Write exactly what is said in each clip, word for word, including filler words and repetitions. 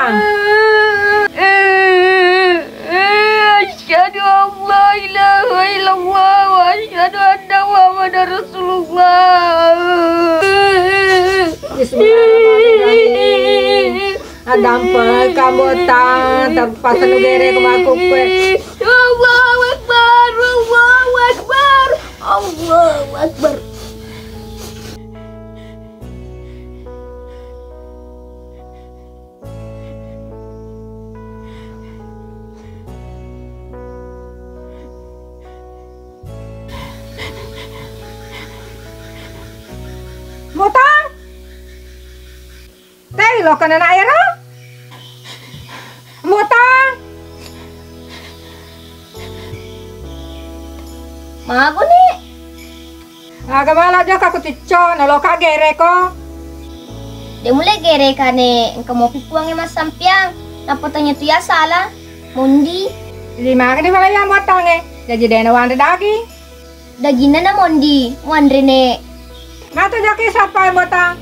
Asyhadu an la ilaha illallah wa asyhadu anna Muhammadar Rasulullah. Bismillahirrahmanirrahim. Addampeng ka Botang, terpaksa nugere ko makuppe. Allahu Akbar, Allahu Akbar, Allahu Akbar. Botang! Tei lo kana na ero? Botang! Mago, Nek? Aga mala jokka ku ticco, naloka gereko. De mulle gereka, Nek, engka mopi Puangnge massampiang. Nappa tanya tu ya sala, mondi. Jadi magani pala yang Botangnge, jaji dena wanre daging. Daginna na mondi, wanre, Nek. Matu jokki sappa Botang.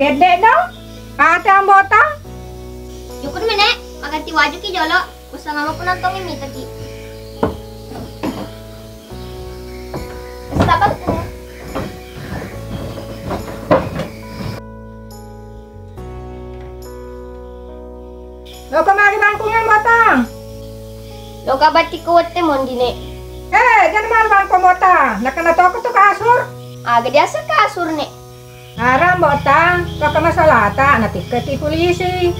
Kedde dong, pate Botang. Jukun mi, Nek, maganti wajuki jolo. Usah mama ku nontongi mitaki. Sabar ku. Loka magi bangkungan Botang. Loka batti ku wette mondi, Nek. Eh, jangan malu bangko Botang. Nakana toko tu kasur. Aga diasa kasur, Nek. Arang Botang, paka masalata natikketi polisi.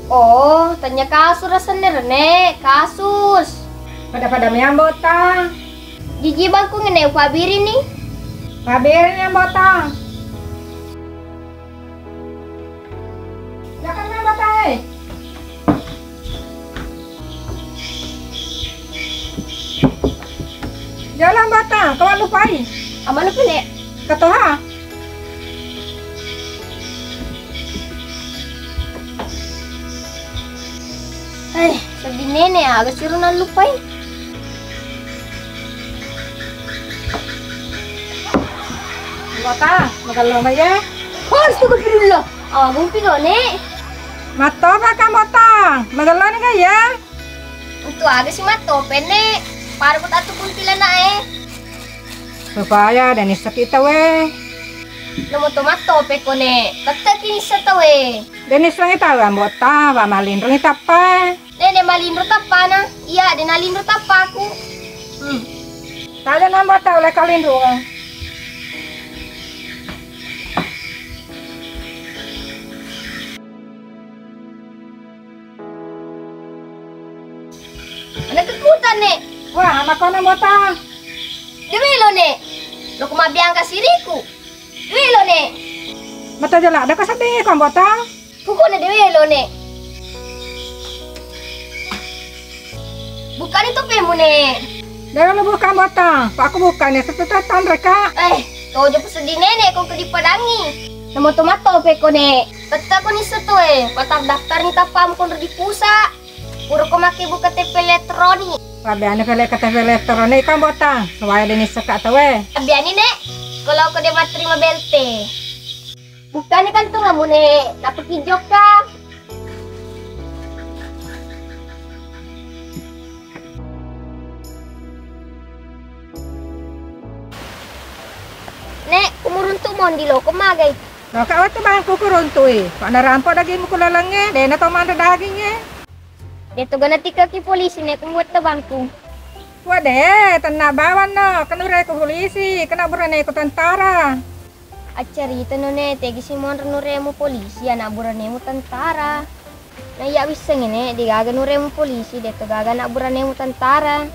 Oh, tanya kasus rasenna rene, kasus. Pada-pada meang Botang. Jiji bangkung ne upabirini. Pabirini Botang. Jangan Botang, eh. Jalan Botang, kau lupai. Ama lupa, Nek. Ketoha. Eh, sedih nenek, aga siru nallupai. Botang, magello mai ya. Oh, astagfirullah. Agung pi lo, Nek. Mattopa ka Botang, magello ni ga ya. Untu aga si mattope, Nek? Pada ku tatu kuntilanak e. Supaya de nisseki tau e. Namo to mattope ko, Nek, tetteki nissa tau e. De nissengi tau e Ambo'ta, wa malinrungi tappa. Nenek malinro tappana. Iya, de nalinro tappaku. Hmm. Taja na Ambo'ta, ulai kalinrunga. Mana kekutan, Nek? Wah, makona Ambo'ta. Dewe lo, Nek. Lo ku mabiang kasiriku. Dewe lo, Nek. Mata jala, ada kasaddengi ko Ambo'ta. Pokokna dewe lo, Nek. Bukkani topemu, Nek. Dewe lo bukka Ambo'ta. Pak, aku bukkani setuta tanreka. Eh, tojo peseddi nenek ko kedipadangi. Namo to mattope ko, Nek. Tetta ko nisseng to e, patardaftarni tappamu konro di pusa. Pura ko makke buka K T P elektronik. Abbiani pele K T P elektronik ko Ambo'ta, supaya de nisseka tau e. Abbiani, Nek, kalau ko de matterima B L T. Bukkani kantungamu, Nek, napaki jokka. Nek, kumuruntu mondi lo, ko magai? Loka wettu bangku kuruntu i. Pak narampo dagingmu ku lalengnge, dena to manre dagingnge. De to gana tikkaki polisi, Nek, kumuwetta bangku. Wah de, tenna bawanno, kenure ku polisi, kena burane ku tentara. Accaritano, Nek, tegi si monro nuremu polisi, anak buranemu tentara. Na iya wissengngi, Nek, degaga nuremu polisi, de to gaga anak buranemu tentara.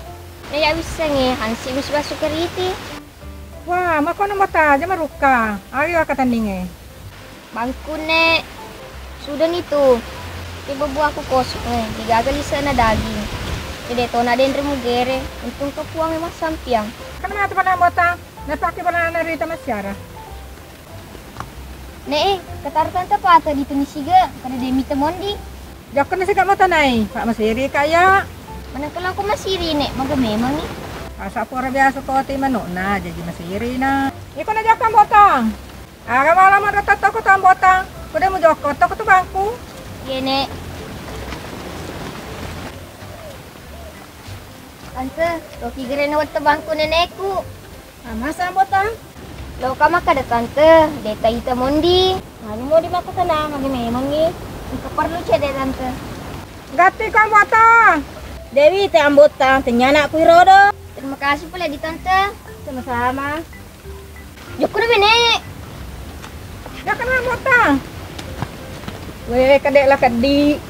Na iya wissengngi, hansip mi sibawa security. Wah, makono mataja marukka. Ayo akatandingnge. Bangku, Nek. Sudani tu. Ke buah-buahku kosong, eh, degaga lise'na daging. Dede tona denre mugere, untung ke Puang e massampiang. Kan matu pada Ambo'ta. Napake balana rita massiara. Nek e, kataro tante pata di tuni siga, pada de mita mondi. Jakko na siga matanai, Pak masiri kaya. Manengka lako masiri, Nek, maga memangngi. Asa pura biasa koti manukna, jaji masiri na. Iko na jakko Ambo'ta. Aga mala madatang toko tu Ambo'ta. Kude mu jokko toko tu bangku. Iye, Nek. Tante, loki gerena wettu bangku nenekku. Ah, masa Ambo Tang? Loka makkeda Tante, de' taita Mondi. Anu Mondi makkutana, magi memangngi. Engka perlu cedde Tante. Gatti ko Ambo Tang. Dewi te Ambo Tang, tennia anakku irodo. Terima kasih pole di Tante. Sama-sama. Jokkono bene. Jokkono Ambo Tang. We, kede la keddi.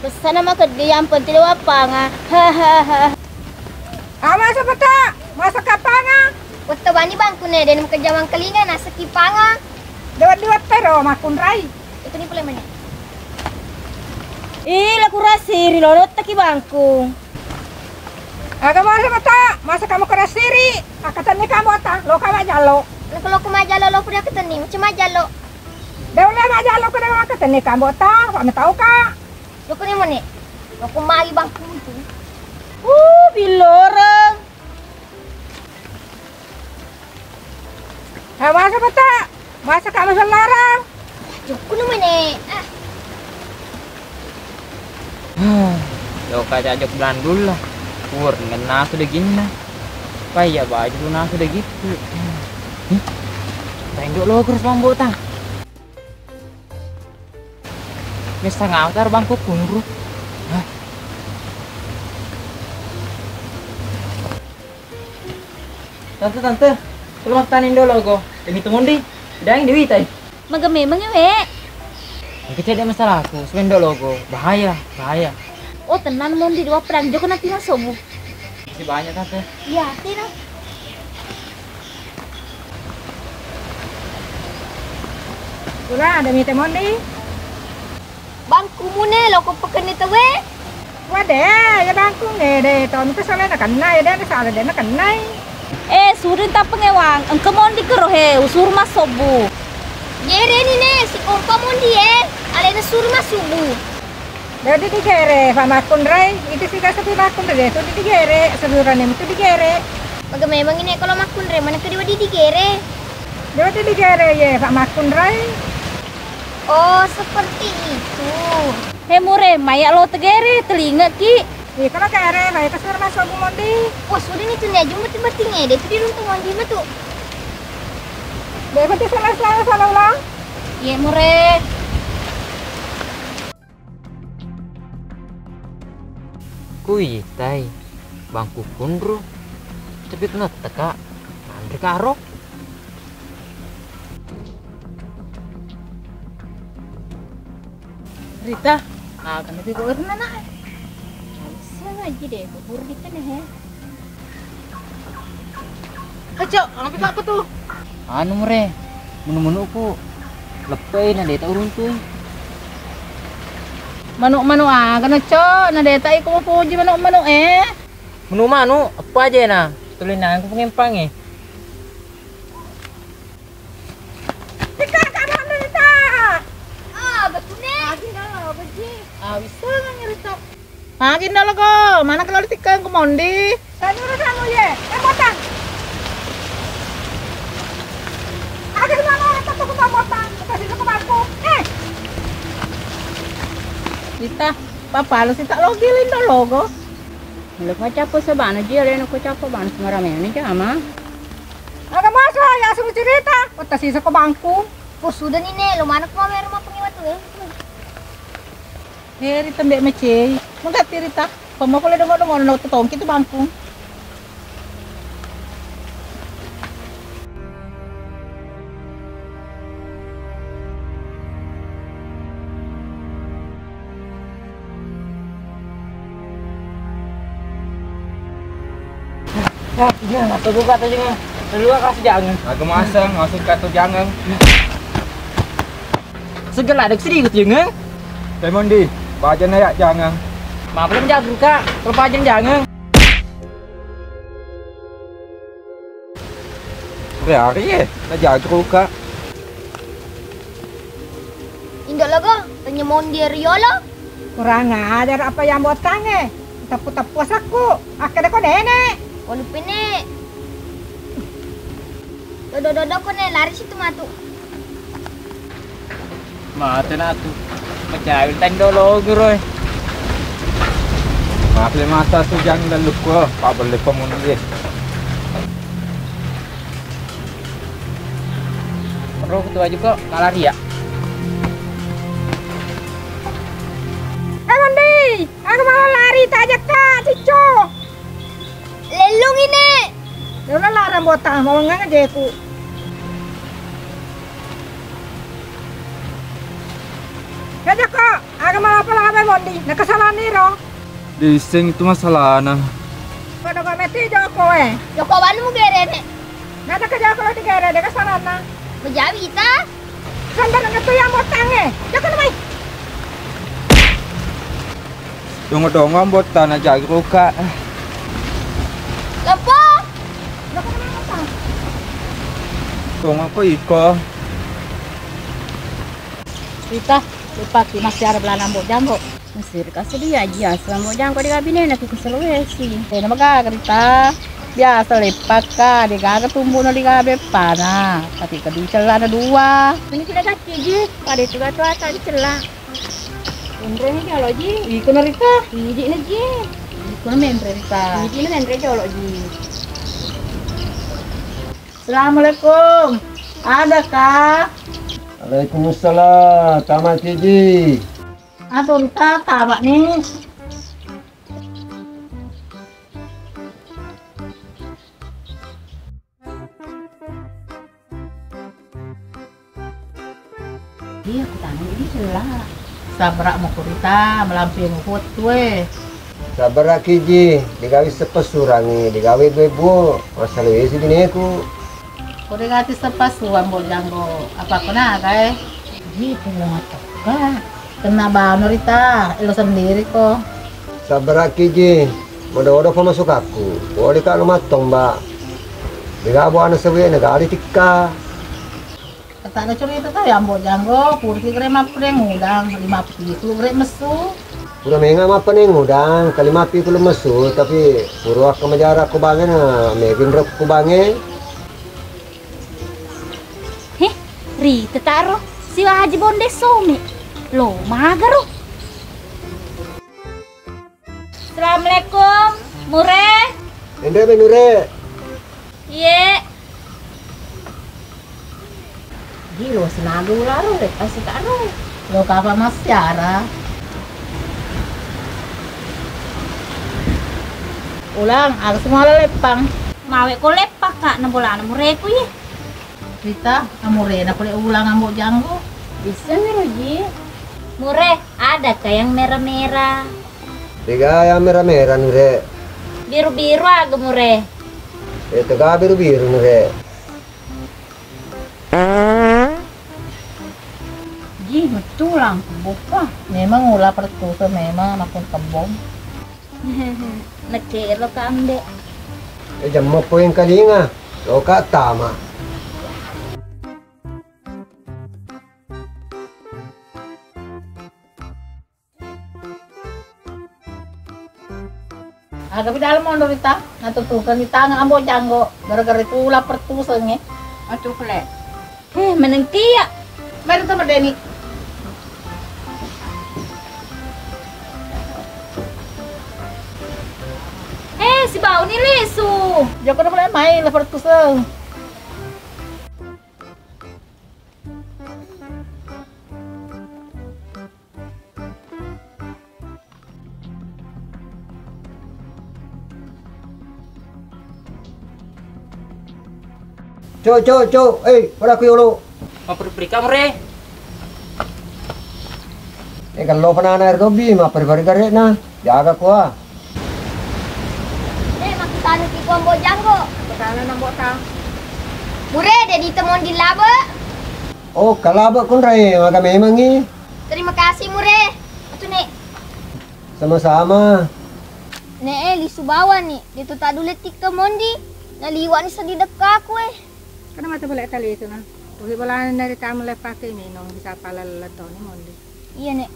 Pessana makeddi, yang penting de' wappanga. Hahaha. Awa sapata, masa kapanga? Wettu bani bangkune, de' makejamang kelinga, nasaki panga. Dewa-dewa tero makkunrai. Itu ni pole mene. Ih, la kurasiri lo, lottaki bangku. Aga masa mata, masa kamu kurasiri, akatanni kamu ata, lo kamu jalo. Lo ko majalo, lo pura akatanni, macam majalo. Dewa le majalo, ko dewa akatanni kamu ata, wa metau ka. Lo ko mone, lo ko mali bangku itu. Uh, biloreng. Ah, masa mata? Masa kamu selarang? Jokku nu mene. Ah. Loka jajok belandul lah. Pur, ngenna aku deginna. Paya baju nasu degitu. Nih. Tengok lo terus Ambo Tang. Messang apa tar bangku kunru? Hah? Tante, tante, kalau mau tanya dulu go. Demi temundi, dang dewi tai. Maga memang ya, we. Engke cedde masalah aku, semen dulu go. Bahaya, bahaya. Oh, tenang Mondi, dua perang joko nanti masuk bu. Masih banyak tante. Iya, tino. Pura ada mite Mondi. Bangkumu ne lo ko pekenni tauwe. Wade, ya bangkung e de to, itu salah na kennai, de salah de na kennai. Eh, suri tapengewang, engka Mondi kero he, usuru massobbu. Gere ni ne, si kompa Mondi e, alena suru massubu. Jadi digere, fa makkunrai, itu sika sepi makkunrai, itu digere, seluruhnya itu digere. Maga memang ini kalau makkunrai, mana kedua di digere. Jadi digere ye, fa makkunrai. Oh, seperti itu. He mure, maya lo tegere, telingeki. Iya, kalau kere, fa itu seluruh massobbu Mondi. Oh, sudah ni tu ne, jumpa tiba tinge, de tu diruntu Mondi metu. De berarti salah, salah, salah ulang. Iya, mure. Kuitai bangku kunru, tapi tu natteka, nanre karo. Rita, ah, kenapa kau erna nak? Bisa aja deh, kubur di tengah ya. Hei, Cok, apa tu? Anu, mure, menu-menuku leppei na de tau runtui. Manu-manu aga na, Cok, na de tau iko mupuji manu-manu e. Menu-manu, apa aja na? Tulinang ku pengempang e. Tika, kamu ambil Rita. Ah, betul nih. Lagi dulu, beji. Ah, bisa nggak nyerita? Magi ndolo ko, mana kalau ditikkang ku Mondi? Tanyuru kamu ye, eh, botang. Aga di mana orang tetap ke botang, kita sih ke bangku. Eh. Kita, papa lu sih tak logi lindo logo. Lu kau capo sebana ji, alena kau capo bana semara meni jama. Aga masa ya suruh cerita, kota sisa ke bangku. Oh, sudah nih, Nek, lu mana ke mama rumah pengiwa tuh, eh? Heri tembe macei, magatti Rita, pamma pole dongo-dongo no tongki tu bangkung. Nah, nah, nah, tunggu kata jangan. Keluar kasih jangan. Aku masang, masuk kata jangan. Segala ada sedih ikut jengeng. Temondi, pajan ayak jangeng. Ma belum jago kak, kalau pajan jangeng. Hari-hari ya, na jago kak. Indo logo, tanya Mondi riolo. Kurang ajar apa yang botang eh. Teppu-teppu asakku. Akkeda ko nenek. Walu pene. Dodo-dodo ko ne lari situ matu. Mate natu. Macawil tando logo roy. Maaf le mata tu jang dan lupa, Pak boleh pemundi. Roh tu aja kok, kalah dia. Eh, Mondi, aku malah lari tak aja kak, cucu. Lellung ini. Lellung larang botak, mau nggak ngejeku. Aja kok, aku malah apa-apa Mondi, nak kesalahan nih, Roh. Disseng itu masalahna. Pada kok meti joko eh. Joko wanu mu gere ne. Nada ke joko lo digere de kesalahna. Bejawi ita. Sampai dengan tu yang botang eh. Joko namai. Dongo-dongo botana jago ka. Lepo. Joko namai botang. Dongo ko iko. Ita, lupa ki masih ada belana mbok janggo. Mesir ka sedia ji, asal Ambo Janggo de gaga binena ki ku Sulawesi. Tena magaga Rita. Biasa leppakka, de gaga tumbuno de gaga beppana. Tapi kedui cellana dua. Ini sudah gacci ji. Pada itu gatu ata di cella. Menre ni jolo ji. Iko na Rita. Iji na ji. Iko na menre Rita. Iji na menre jolo ji. Assalamualaikum. Ada kah? Waalaikumsalam. Tama ki ji. Atur tata, Pak, nih. Iya, aku tanya ini jelas. Sabra mau kurita, melampi mau foto, eh. Sabra ki ji, digawi sepasurangi, digawi ibu-ibu, masalah isi dineku. Ko dé' gati sepassuang, Ambo Janggo, apa ko naga, eh? Ji, puang tokka. Kena bano rita, elo sendiri ko. Sabbaraki ji, modo-odo pa masukakku. Boleh ka lo mattong, Mbak. Dé' gaga buana sewe na gali tikka. Kata ada cerita tau ya, Ambo Janggo, purki gere mappeneng udang, lima pitu gere messu. Pura menga mappeneng udang, kalima pitu messu, tapi pura akka majara ko bange na, megin rek ko bange. Heh, ri tetaro, siwaji bonde some. Lo magaro. Assalamualaikum, Mure. Ende be Nure. Iye. Gilo sinaga ularo le pasi karo. Lo kapa massiara. Ulang, aga semua leppang. Mawe ko leppang, Kak, na bolana mureku ye. Rita, amurena pole ulang Ambo Janggo. Bisa miro ji. Mure, adakah yang merah-merah? Tega yang merah-merah, Nure? Biru-biru aga, Mure. Eh, tega biru-biru, Nure. Ji, betulang kebbo pa. Memang ula pertuso memang nakun kebbo. Nekke lo kambe. Eh, jammo poeng kalinga. Loka tama. Aga bidala mondo rita, natutungeng di tangan Ambo Janggo, gara-gara itu ulah pertuseng e. Atu kule. Heh, menengkia. Mari sama Deni. Eh, si bau ni lesu. Joko na mulai mai lah pertuseng. Cok, cok, cok, eh, pada aku yolo. Maperika, Mure. Eh, kalau penana air dobi, maperi-peri garekna, jaga kua. Eh, makkutana ki Ambo Janggo. Makkutana Ambo Tang. Mure, de' ditemon di labe. Oh, kalabe kunrai, maga memangi. Terima kasih, Mure. Atu, Nek. Sama-sama. Nek, eh, lisu bawang ni. De' tu tadulle tikka mondi. Naliwa' ni seddi dekkaku, eh. Karena mata boleh tali itu, nah. Uhi bolana dari tamu le pake minum, bisa pala leletoni mondi. Iya, Nek.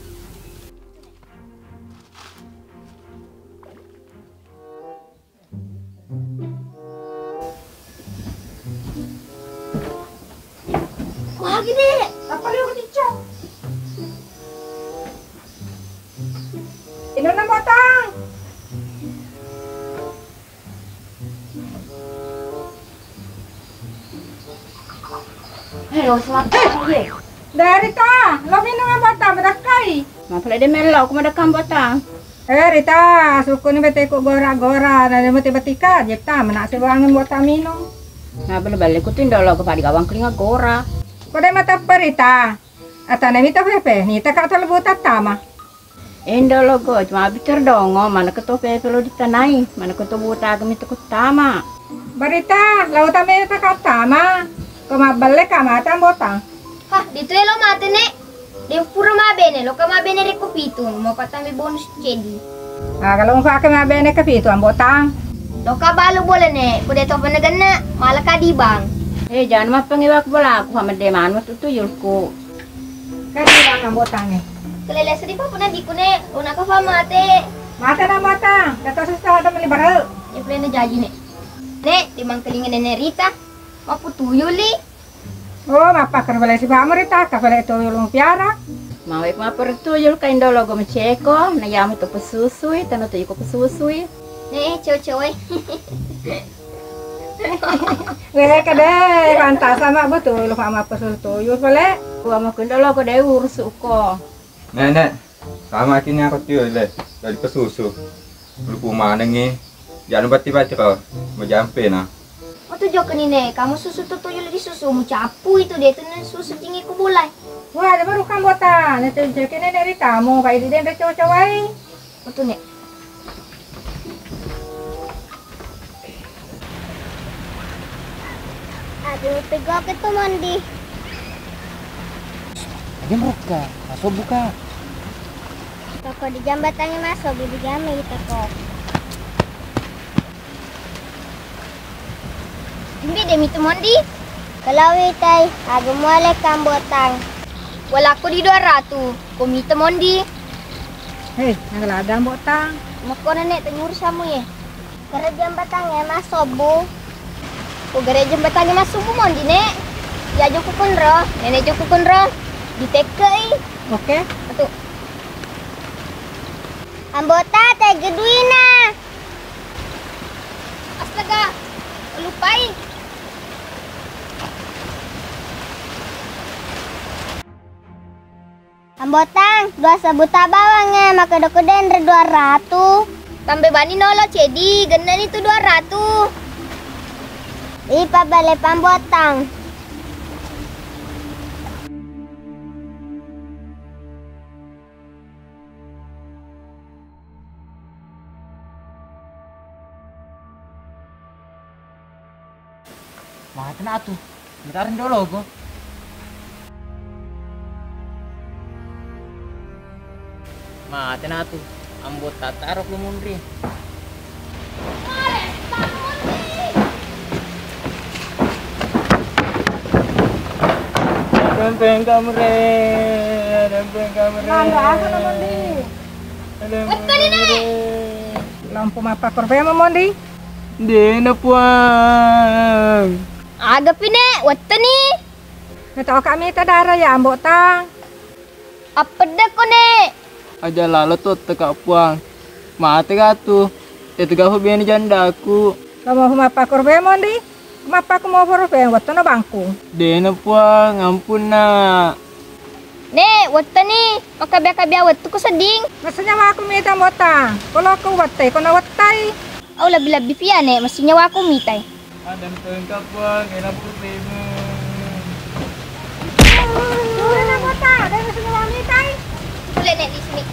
Wah, gede. Apa dia ketincang? Inona motang. Eh, lo selamat ye. Dari ta, lo minung Ambo Tang, madakkai. Mapale de mello, aku madakka Ambo Tang. Eh, Rita, sukuni beteku gora-gora, na de mati batika, jetta, mana sewangan buat tak minum. Na bale-bale ku tindo lo kepada gawang kelinga gora. Kode mata perita. Atane mita pepe, nita ka talebu tattama. Indo logo, cuma bicara dongo, mana keto pepe lo ditanai, mana keto buta agami toko tama. Barita, lau tame ta kattama. Ko mabballe ka mata Ambo Tang. Hah, ditu elo mate, Nek. De pura mabene, lo ka mabene rekko pitu, mau patambi bonus cedi. Ah, kalau mau pakai mabene ke pitu, Ambo Tang. Lo ka balu boleh, Nek, ko de to penegenna, malah ka di bank. Eh, jangan mappengewak bola, aku sama de manu tu tuyulku. Kan bilang Ambo Tang e. Kelele sedih papa nadi kune, una ka fa mate. Mate na Ambo Tang, kata susah ada meli barel. Ya pulena jaji, Nek. Nek, di mangkelinga Nenek Rita, mapu tuyuli. Oh, mappakkar bale sibamu Rita, ka bale tuyul piara. Mawe mapper tuyul kain dolo go meceko, na yamu to pesusui, tano to iko pesusui. Nek, cowok-cowok. Weh, kade, pantas sama betul, lo sama pesusu tuyul pale. Gua mau kendolo ko de urus uko. Nenek, sama kini aku tuyul le, dari pesusu. Lupu manengi, janu batti-batti ko, majampe na. Matu jokeni, Nek, kamu susu tu tuyul di susu, mu capu itu de tu ne susu jingi ku bulai. Wah, ada baru Ambo Tang, ne cocok ini dari kamu, kayak di dendek cowok-cowok. Betul, Nek. Aduh, pegawai itu mandi. Aja mereka, masuk buka. Toko di jambatannya masuk, di jamnya gitu kok. Imbi de mitu mondi? Kalau witai, agu muale Ambo Tang. Walaku di dua ratu, ko mitu mondi? Hei, naga lada Ambo Tang. Makko nenek tanyur samu ye. Gare jambatangnge massobbu. Ko gare jambatangnge massobbu mondi, Nek? Ya jokku konro, nenek jokku konro. Ditekkei. Oke. Atu. Ambo Tang, tega duina. Astaga, lupai. Ambo Tang, dua sebbu ta bawang e, makkeda-keda enre dua ratu. Tambe bani nolo cedi, gennani tu dua ratu. Ih, pabbale pa Ambo Tang. Mate na atu. Mita rinro logo. Mate na atu. Ambo Tang taro ku munri. Dempeng kamu re, dempeng kamu re. Nanda asa na mundi. Dempeng kamu re. Lampu mappakkoro bemo mondi? Dena, Puang. Aga pi, Nek, wetteni. Natoka mita dara ya, Ambo Tang. Appeddekko, Nek. Aja lalo totteka, Puang. Mate gatu. Itu gahu bene jandaku. Kamu mappakkoro bemo ndi? Mappaku mau poro pe, wettono bangku. Dena, Puang, ampunna. Nek, wetteni, makkabia-kabia wettu ko sedding. Masa nyawaku mita Ambo Tang. Kalau aku wettai, kono wettai. Au lebbi-lebbi pia, Nek, mesti nyawaku mitai. Ada engka, Puang, ena purpemu. Dena Ambo Tang, ada mesti nyawa mitai. Boleh, Nek, di sini.